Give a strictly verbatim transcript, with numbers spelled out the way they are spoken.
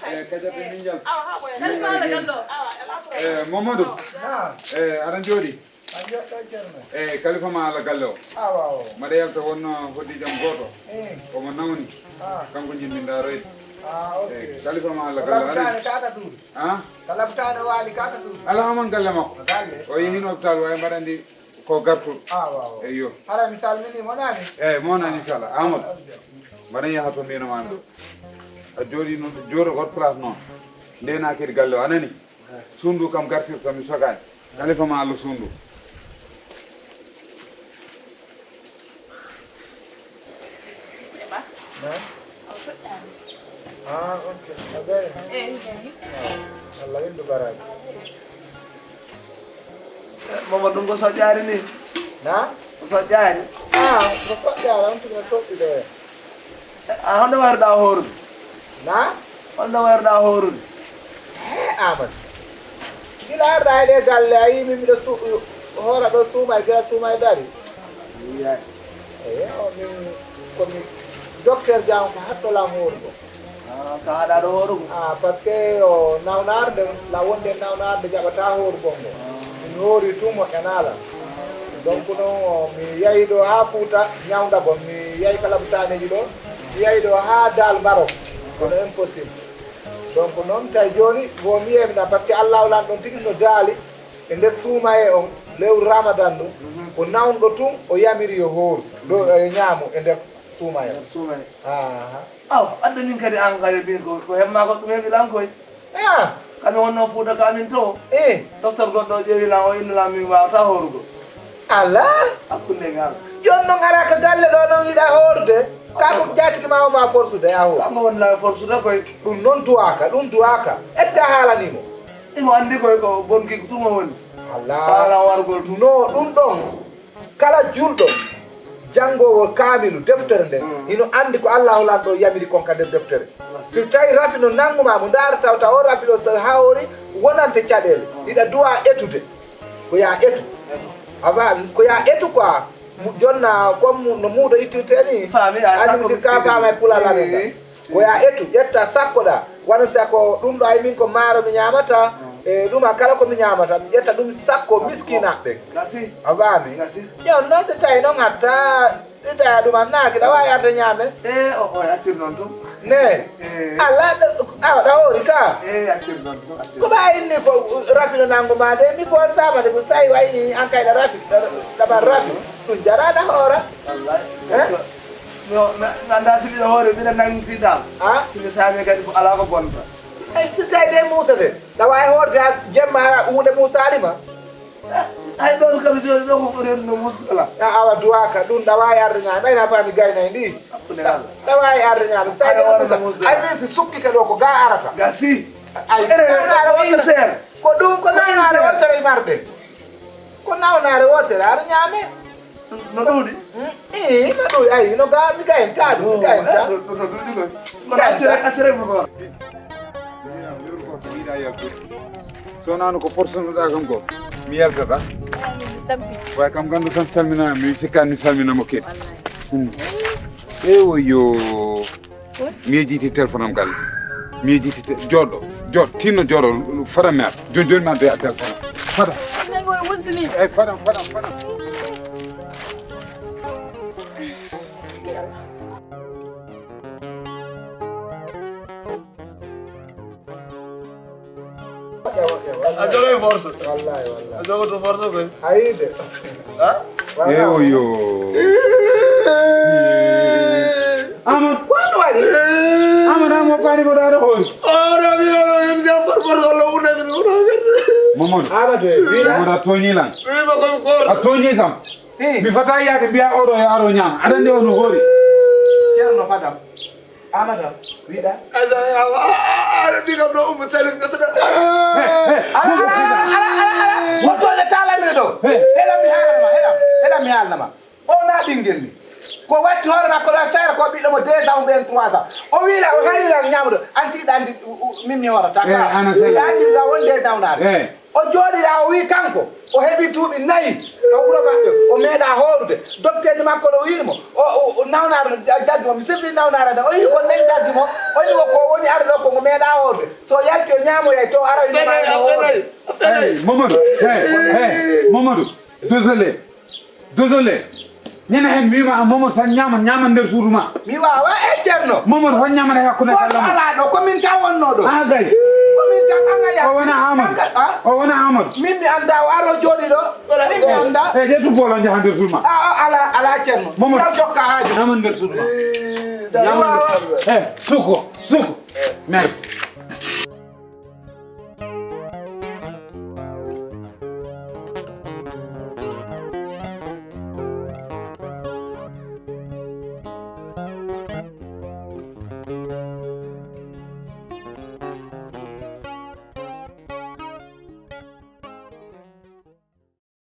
Eh, Kadiata, min njalti. Eh, Mamadou. Naam. Eh, aɗa jooɗi? A joɗɗo, Ceerno. Eh, kalifa ma Allah galle o. Awa o. Mbaɗa yalta wonno hoddiijo am gooto. Eh. Omo nawni. Ah. Kanko njiɗmi ndaroyde. Ah, ok. Eh, kalifa ma Allah galle o. Labtaade kaka suudu. Ah? Ka labtaade waali kaka suudu. Ala, Amadou galle makko. Galle. O yehi hino hôpital, wawi mbaɗandi ko gartuɗo. Ah, waaw. Eyyo. Hara mi salmini mo nani? Eh, mo nani, inchallah. Amadou. Mbaɗa yaha to mbino ma ɗo. A jooɗi noon, jooɗo goto place noon. Ndena kadi galle o, a nani? Suudu kam gartirta mi sogani. Kalifa ma Allah suudu. Naam. Ah, ok. A gayni? Ah, Allah windu baraji. Eh, Mama, ɗum ko soƴƴaari ni? Na? Ko soƴƴaari? Ah, ko soƴƴaari, on tuma soƴƴude. Eh, a honno wayruɗaa hoorude? Na? Honno wayruɗaa hoorude? Eh, Amadou. Gila arɗa e ɗe galle, a yii min miɗo su-, hoora ɗo suuma, gila suuma e dari. Iya. Eyo, min, ko mi docteur Diaw ko hatto lan hoorugo. Ah, ka haɗa ɗo hoorugo? Ah, parce que o nawnaare nden, la wonde nawnaare nde jaɓata hoorugol ngo. Ah. Mi hoori tun moƴƴanaala. Donc non, mi yahi ɗo haa Fuuta ñawndagol, mi yahi kala butaneeji ɗo, mi yahi ɗo haa Daal Mbarok, kono impossible. Donc non, tawi jooni, ko mi yeemina, parce que Allahu lan ɗon tigi no daali e nder suumaye on, lewru Ramadan ɗum, mhm, ko nawnuɗo tun, o yamiri yo hooru, ɗo, mhm, yo ñaamu e nder suumaye on. Suumaye. Aha. Aw, adda min kadi an kadi min ko, ko heɓma ko ɗum heɓi lan koy. Ah. Kami wonno Fuuta ka min to. Eh. Docteur goɗɗo ƴeewi lan, o inni lan min wawata hoorugol. Ala? Hakkunde ngal. Jooni non ara ka galle ɗo non yiɗa hoorde. Ka ko jaatigi ma o ma forsude a hoor. Kanko woni la forsude koy. Ɗum non duwaka, ɗum duwaka. Est-ce que a haalani mo? Imo andi koy ko bonki tuma woni. Ala. Haala wargol tuma. No, ɗum ɗon. Kala julɗo janngoowo kaamilu, deftere nden, mm, hino anndi ko Allaahu Lanɗo yamiri kon ka nder deftere. Si tawi rafi no nannguma mo ndaara tawta o rafi ɗo so hawori wonante caɗeele, mm, hiɗa duwa etude. Ko ya etu. Etu. A faami? Ko ya etu quoi. Mu-, jonna comme mu-, no muudo ittirte ni. Faami, a anndi ko si ka faama e pulal amen ka. Ko ya etu, ƴetta sakko ɗa. Wano si ko ɗum ɗo ay min ko maaro mi ñaamata, mm, e ɗuma kala ko mi ñaamata, mi ƴetta ɗum sakko miskinaɓe. Gasi. A faami? Gasi. Yo, non si tawi non hatta, si tawi ɗum annaaki, ɗa waawi arde ñaame? E, o, o, accir noon tun. Ne? E. Alla, ɗa, awa, ɗa hoori ka? E, accir noon tun, accir. Ko ɓa inni ko rafino nangu ma de, mi boon sama de, ko si tawi wayi an kay ɗa rafi, ɗa, ɗa ban rafi. Ɗum jaraɗa hoora. Wallahi. Eh? No, na, na, nda si miɗo hoore, miɗo nangitiɗa. Ah? Si mi saami kadi ko alaa ko bonta. Ay, si tawi de Muusa de, na waawi hoorde haa jemma hara huunde Muusa alima. Eh, ay, ɗon kam jooni ɗo ko ɓuri no Muusa kala. A awa duwaaka, ɗum na waawi arde ñaame. Ɓay na faami gaynay ndi. Hakkunde na, Allah. Na waawi arde ñaame. Ay, ɗo ɗum Muusa. Muusa. Ay, min si sukki ka ɗo ko ga arata. Gasi. Ay, ene, nawnaare ko wootere. Inser. Ko ɗum ko nawnaare wootere e marde. Ko nawnaare wootere, ara ñaame. No ɗuuɗi? Mm, ii, no ɗuuɗi. Ay, no ga, mi gayen ta ɗum, mi gayen ta. No, no, no ɗuuɗi koy. Kono accere, accere mo ko. So nanu ko porsonoɗa kam ko, mi yaltata. Way kam gandu tan salmina, mi sikka mi salmina mo kedi. Mm. E woyo. Mi yejjiti téléphone am galle. Mi yejjiti te-, jooɗo, jooɗo, tinno jooɗo, fada mi ar. Joni, joni mi addoya téléphone am. Fada. Nango e wultini. Ey, fada, fada, fada. A jogay force. Wallahi, wallahi. A jogoto force koy. Ayi de. Ha? Wallahi. Ewo yo. Amadou, ko an waɗi? Amadou, an mo paari mo ɗaɗo hoori. O, no, mi, o, no, mi, mi, force, force, Amadou, e wiɗa? Amadou, a tooñii lan. Wiima ko mi goorɗo. A tooñii kam. Hi. Mi fota yaade mbiya oɗo yo aro ñaama. Aɗa anndi o no hoori. Ceerno, fadam. Amadou, wiɗa? Asa, awa, a, a, a, aɗa mbi kam ɗo Ummu Salim, ɗo, ɗo. He, he, ala, ala, ala, ala, ala, ala. Wottoɗe talamine ɗo. He. Heɗam mi haalana ma, heɗam, heɗam mi haalana ma. O na ɓinngel ni. Ko watti hoore makko ɗo, seeɗa ko ɓiɗɗo mo deux ans ou bien trois ans. O wiila o hari lan ñaamude. An tiiɗa anndi, u, u, min mi hoorata. Eh, ka. Ana sella. Miɗa anndi nga wonde e nawnaare. Eh. O jooɗiɗa, o wii kanko, o heɓi duuɓi nayi ka wuro maɓɓe, o meeɗa hoorude. Dokteejo makko no wiiri mo, o, o, o nawnaare no ja-, jaggi mo. Mi sirri nawnaare nde, o yii ko nden jaggi mo, o yii ko ko woni ara ɗo ko mo meeɗa hoorude. So yalti o ñaamoyay to ara ina Fenay, ma ina hoorude. Fenay, Fenay. Hey, Mamadou, hey, hey, Mamadou, désolé, désolé. Ñande hen mi wiima an Mamadou tan ñaama, ñaama nder suudu ma. Mi waawa e Ceerno. Mamadou hon ñaamata e hakkunde Goto galle ma. Alaa ɗo, ko min tan wonnoo ɗo. Ah, gay. Ko min tan, an a yaa-, O wona Amadou. An ka-, ah? O wona Amadou. Min mi anndaa, o aroo jooɗii ɗo. Min mi anndaa. Eh, ƴettu boolo njaha nder suudu ma. Ah, ah, alaa, alaa Ceerno. Mamadou. Taw jokka haaju. Ñaama nder suudu ma. Eh, da-, Ñaama nder waawa. Eh, suko, suko. Merde.